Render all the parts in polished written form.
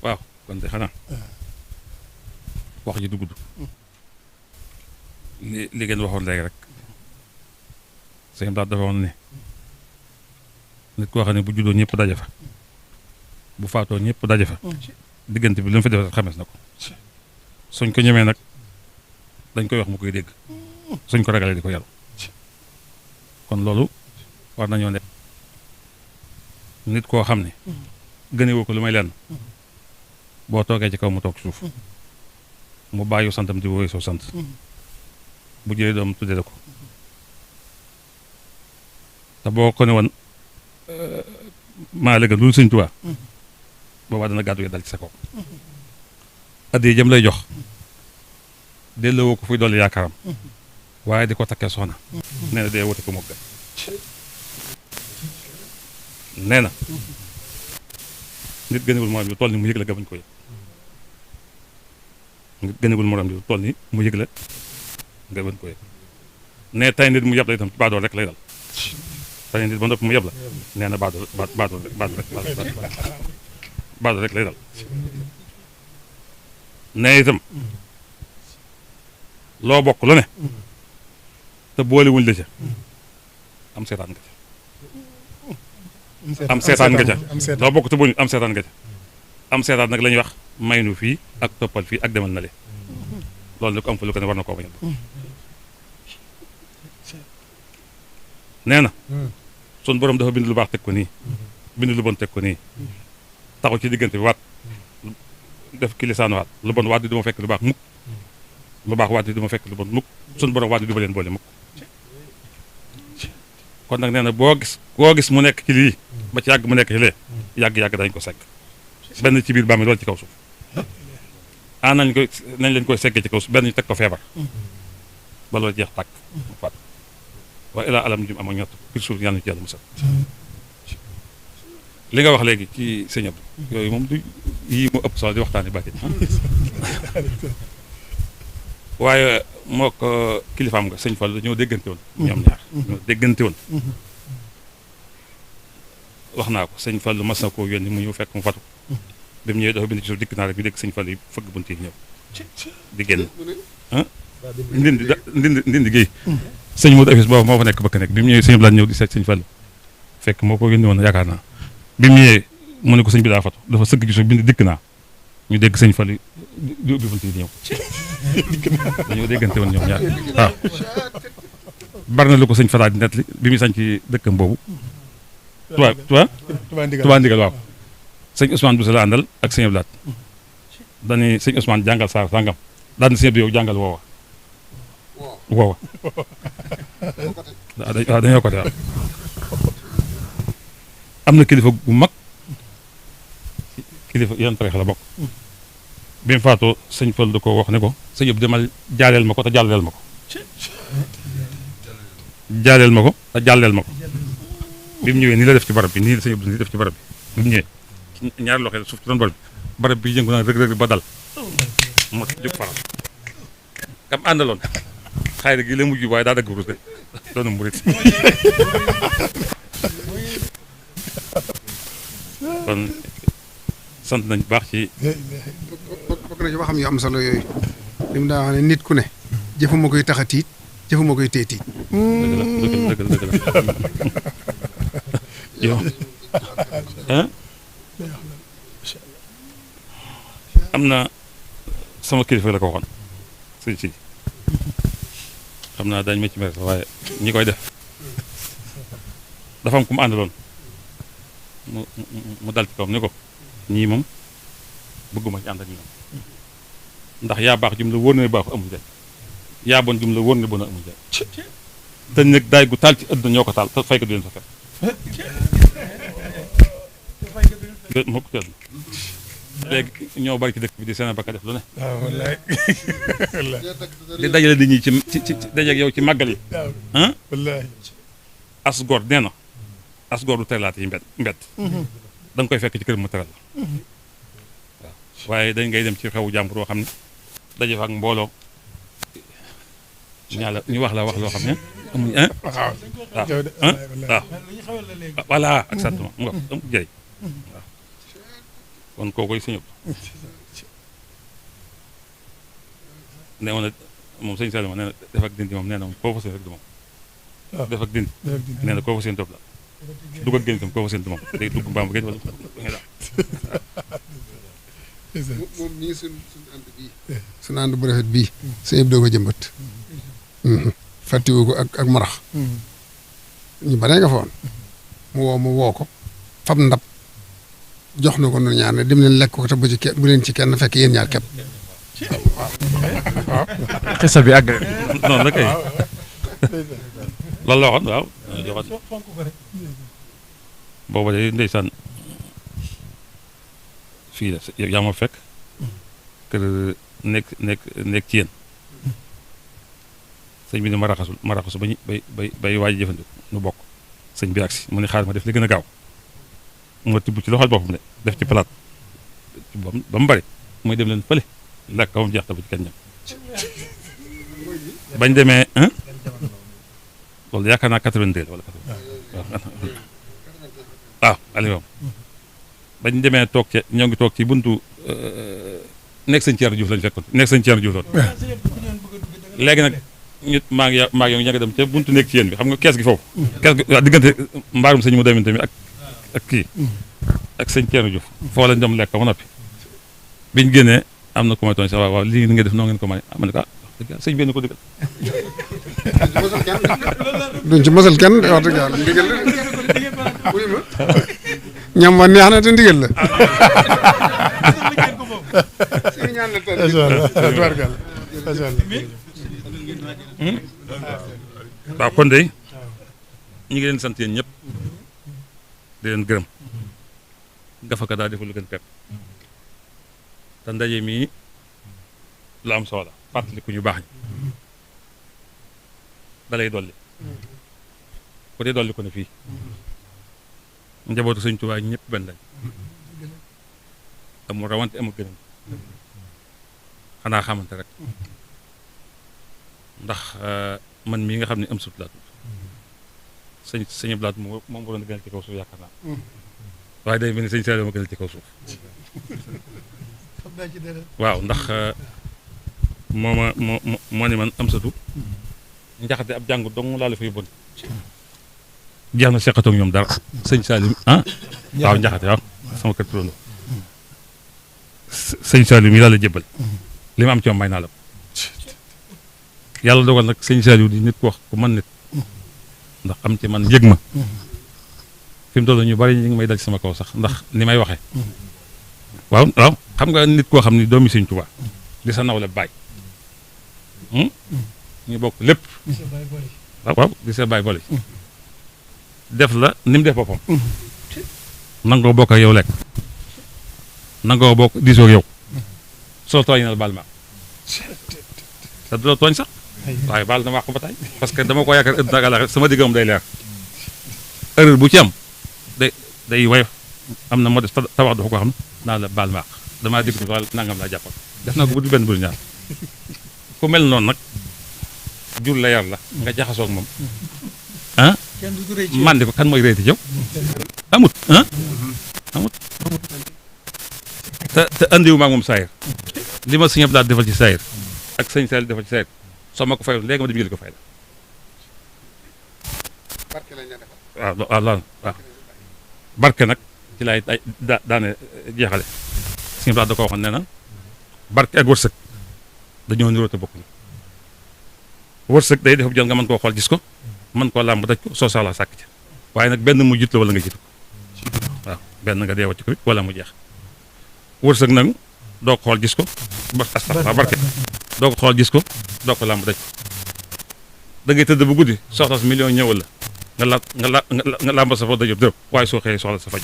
waaw kon de xanaa wax ji du gudd li ngeen waxoon léegi rek sëñ Blaat dafa woon ne nit koo xam ne bu juddoo ñëpp daje fa bu faatoo ñëpp daje fa diggante bi lu mu fi def xamees na ko suñ ko ñemee nag dañ koy wax mu koy dégg suñ ko ragalee di ko yaru kon loolu war nañoo nekk nit koo xam ne gënewoo ko lu may lenn boo toogee ci kaw mu toog suuf mu bàyyi santam di woy soo sant bu jëlee doom tuddee la ko te boo ko ne woon maa léegi lu Sëñ Tuubaa boobaa dana gàddu yi dal ci sa kaw addi jëm lay jox delloo ko fuy dolli yaakaaram waaye di ko takkee soxna nee na dee wuti ko moo gën nee na nit gënewul morom bi toll ni mu yëg la nga bañ ko yëg nit gënewul morom bi toll ni mu yëg la nga bañ ko yëg nee tey nit mu yeb la itam ci baadool rek lay dal tey nit ba noppi mu yeb la nee na baadool rek lay dal nee itam loo bokk lu ne te boole wuñ la ca am seetaan nga ca am seetaan nga ca loo bokk te boole am seetaan nga ca am seetaan nag la ñuy wax may nu fii ak toppal fii ak demal na le loolu nag ko am fa lu ko ne war na koo bañal nee na sun borom dafa bind lu baax teg ko nii bind lu bon teg ko nii taxaw ci diggante bi waat def ki lisaan waat lu bon waat di duma fekk lu baax mukk lu baax waat di duma fekk lu bon mukk sun borom waat di duma leen boole mukk kon nag nee na koo gis mu nekk ci lii ba ci yàgg mu nekk ci lee yàgg-yàgg dañ ko segg benn ci biir bàmmeel loolu ci kaw suuf nañ leen koy seggee ci kaw suuf benn ñu teg ko feebar ba loolu jeex tàkk mu faat waaye ilaa alam jum am ak ñett biir suuf yàlla na ci yàlla musal li nga wax léegi ci sëñ Abdou yooyu moom du yii mu ëpp solo di waxtaani bàkki waaye moo ko kilifaam nga sëñ Fall dañoo déggante woon ñoom ñaar ñoo déggante woon wax naa ko sëñ Fall mas na koo yónni mu ñëw fekk mu fatu bi mu ñëwee dafa bind ci suuf dikk naa rek ñu dégg sëñ Fall yi fëgg bunt yi ñëw di génn ndindi géey sëñ Modou Afis boobu moo fa nekk bëkk nekk bi mu ñëwee sëñ Blaan ñëw di seet sëñ Fall fekk moo ko yónni woon yaakaar naa bi mu ñëwee mu ne ko sëñ bi daa fatu dafa sëgg ci suuf bind dikk naa ñu dégg sëñ Fall di ubbi bunt yi ñëw dañoo déggante woon ñoom ñaar waaw bari na lu ko sëñ Fara di nettali bi muy sañ ci dëkkam boobu Tuubaa Ndigal waaw sëñ Ousmane Boussa la àndal ak sëñ Blaat dañuy sëñ Ousmane jàngal saar sàngam daal na sëñ bi yow jàngal woowa waaw dañoo ko te am na kilifa bu mag kilifa yan tarixa la bokk bi mu faatoo sëñ Fall da ko wax ne ko sëñ yëpp demal jaaleel ma ko te jàlleel ma ko jaaleel ma ko te jàlleel ma ko bi mu ñëwee nii la def ci barab bi nii la sëñ yëpp nii def ci barab bi mu ñëwee ñaari loxo suuf ci doon barab bi yëngu naa rëg-rëg ba dal moo jóg faral kam àndaloon xayri gi la mujj waaye daa dagg rus de doona murit kon sant nañ baax ci bokk na ci waxam yu am solo yooyu li mu daa wax ne nit ku ne jëfuma koy tax a tiit jëfuma koy tee tiit dëgg la yow am na sama kilifa la ko waxoon sëñ si xam naa dañ ma ci mere sax waaye ñi koy def dafa am ku mu àndaloon mu dal ci kawam ni ko ñii moom bëgguma ci ànd ak ñoom ndax yaa baax jum la wóor ne baaxu amul njëriñ yaa bon jum la wóor ne bon amul njëriñ te nag daay gu taal ci ëdd ñoo ko taal te fay ko du leen fa fekk moo ko teel léegi ñoo bari ci dëkk bi di seen bakka def lu ne wallaay di dajale nit ñi ci dajeeg yow ci màggal yi wallaay as góor nee na as góor du teralaate yi mbett da nga koy fekk ci kër mu teral la waaw waaye dañ ngay dem ci xewu jàmbur boo xam ne daje fa ak mbooloo ñu wax la wax loo xam ne amuñ waaw voilà exactement mu nga amul jëriñ waaw kon kookoy sëñ nee woon na moom sëñ Saliou nee na def ak dindi moom nee na moom koo fa seen rek du moom def ak dindi nee na koo fa seen topp la dugg ak génn itam koo fa seen du moom day dugg mbaam génn wala moom mii suñu ànd bii suñu ànd bu rafet bii sëñ bi doo ko jëmbat fàttiwu ko ak marax ñu bare nga fa woon mu woo ko fab ndab jox na ko noonu ñaar ne dem leen lekk ko te bu leen ci kenn fekk yéen ñaar képp waaw xisa bi àgg noonu la kay loolu la waxoon waaw joxoon booba de ndeysaan fii la yaa ma fekk kër nekk ci yéen sëñ bi ne ma raxasu bay waaj jëfandiku nu bokk sëñ bi agsi mu ne xaar ma def li gën a gaaw mu tibb ci loxol boppam de def ci palaat ba mu bari muy dem leen fële lekk ba mu jeex ta bu ci kenn ñam bañ demee loolu yaakaar naa 82 wala 80 waaw Aliou bañ demee toog ca ñoo ngi toog ci buntu nekk sëñ Thierno Diouf lañu fekkoon nekk sëñ Thierno Diouf loolu léegi nag ñu maa ngi ña nga dem ca buntu nekk ci yéen bi xam nga kees gi foofu kees gi waa diggante mbaarum sëñ mu demin tamit ak kii ak sëñ Thierno Diouf foo lañ dem lekk ba noppi biñ génnee am na ku may tooñ sax waaw lii nga def noo ngeen ko may ma ne ko sëñ bi ko digal duñ ci mosal kenn wax dëgg yàlla ndigal la ñam wa neex na te ndigal la waaw kon de ñu ngi leen sant yéen ñëpp di leen gërëm gafaka daa deful lu gën pepp te ndaje mii lu am solo la fàttali ku ñu baax ñi dalay dolli ku dee dolli ko ne fii njabootu sëñ Tuubaa ñëpp benn lañ amul rawante amul gënam xanaa xamante rek ndax man mii nga xam ne am sut laat sëñ blaat moom waroon a gënal ci kaw suuf yaakaar naa waaye day mel ni sëñ Saliou ma gënal ci kaw suuf waaw ndax moo ne man am satu njaxate ab jàng dong laa la fa yóbboon jeex na seqatoog ñoom dara sëñ Saliou waaw njaxate waaw sama kër turando sëñ Saliou mi laa la jébbal li ma am ci moom may naa la ko yàlla dogal nag sëñ Saliou di nit ku wax ku man nit ndax am ci man yëg ma fi mu toll ñu bari ñu ngi may dal ci sama kaw sax ndax ni may waxee waaw xam nga nit koo xam ni doomi sëñ Tuubaa di sa nawle baay ñu bokk lépp waaw di sa baay boole def la ni mu def boppam nangoo bokk ak yow lekk nangoo bokk diisoo ak yow soo tooñ na baal ma te du la tooñ sax waaye baal na ma ko ba tey parce que dama ko yaakaar ëpp nag àlla sama diggam day leer erreur bu ci am day woyof am na moo des tabax dafa ko xam naa la baal ma damaa digg wala nangam laa jàppal def naa ko bu dul benn bu ñaar ku mel noonu nag jur la yar la nga jaxasoo ak moom man de ko kan mooy réyti yow amut amut te andiwu maa moom saayir li ma sëñ Abdou defal ci saayir ak sëñ Saliou defal ci saayir soo ma ko fayal léegi ma dem jëli ko fay la waaw barke nag ci laay daane jeexale sëñ Abdou da ko waxoon nee na barke ak wërsëg dañoo niroo te bokk wërsëg day def jël nga mën koo xool gis ko mën koo làmb daj ko soo soxlaa sàkk ca waaye nag benn mu jiit la wala nga jiitu ko waaw benn nga dee wàcc ko wala mu jeex wërsëg nag doo ko xool gis ko waaw barke doo ko xool gis ko doo ko làmb daj ko da ngay tëdd bu guddi soxla sa million ñëwal la nga làmb sa fa dajub dërëm waaye soo xëyee soxla sa faj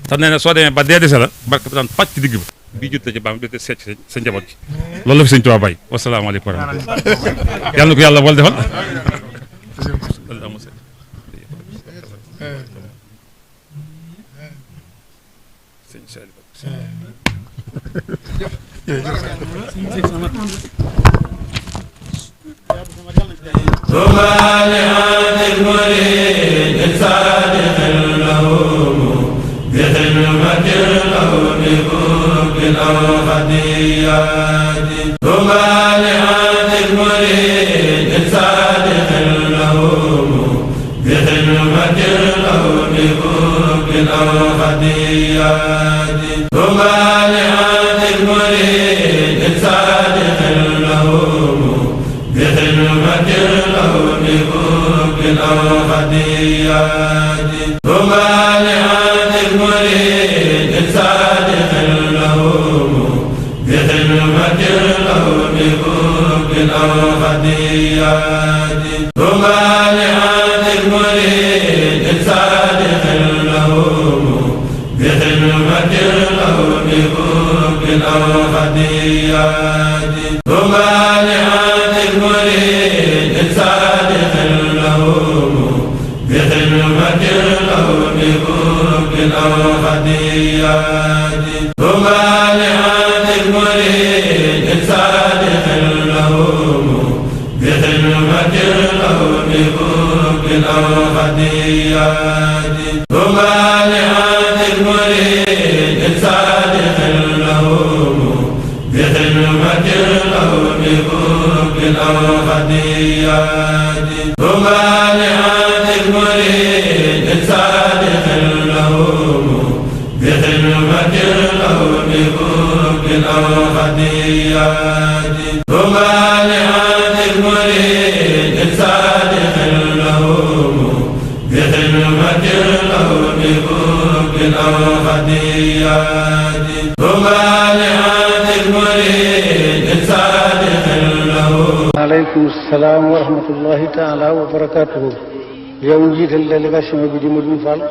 te nee na soo demee ba dee dese la barke bi daan pàcc ci digg ba bii jut la ci baam di seet sa njaboot gi loolu la fi sëñ Tuubaa bàyyi wasalaamaaleykum wa rahmatulah yàlla na ko yàlla bool defal sëñ Saliou aleykum salaam wa rahmatullahi taala wa barakaatuhu yow njiital délégation bi di Medoune Fall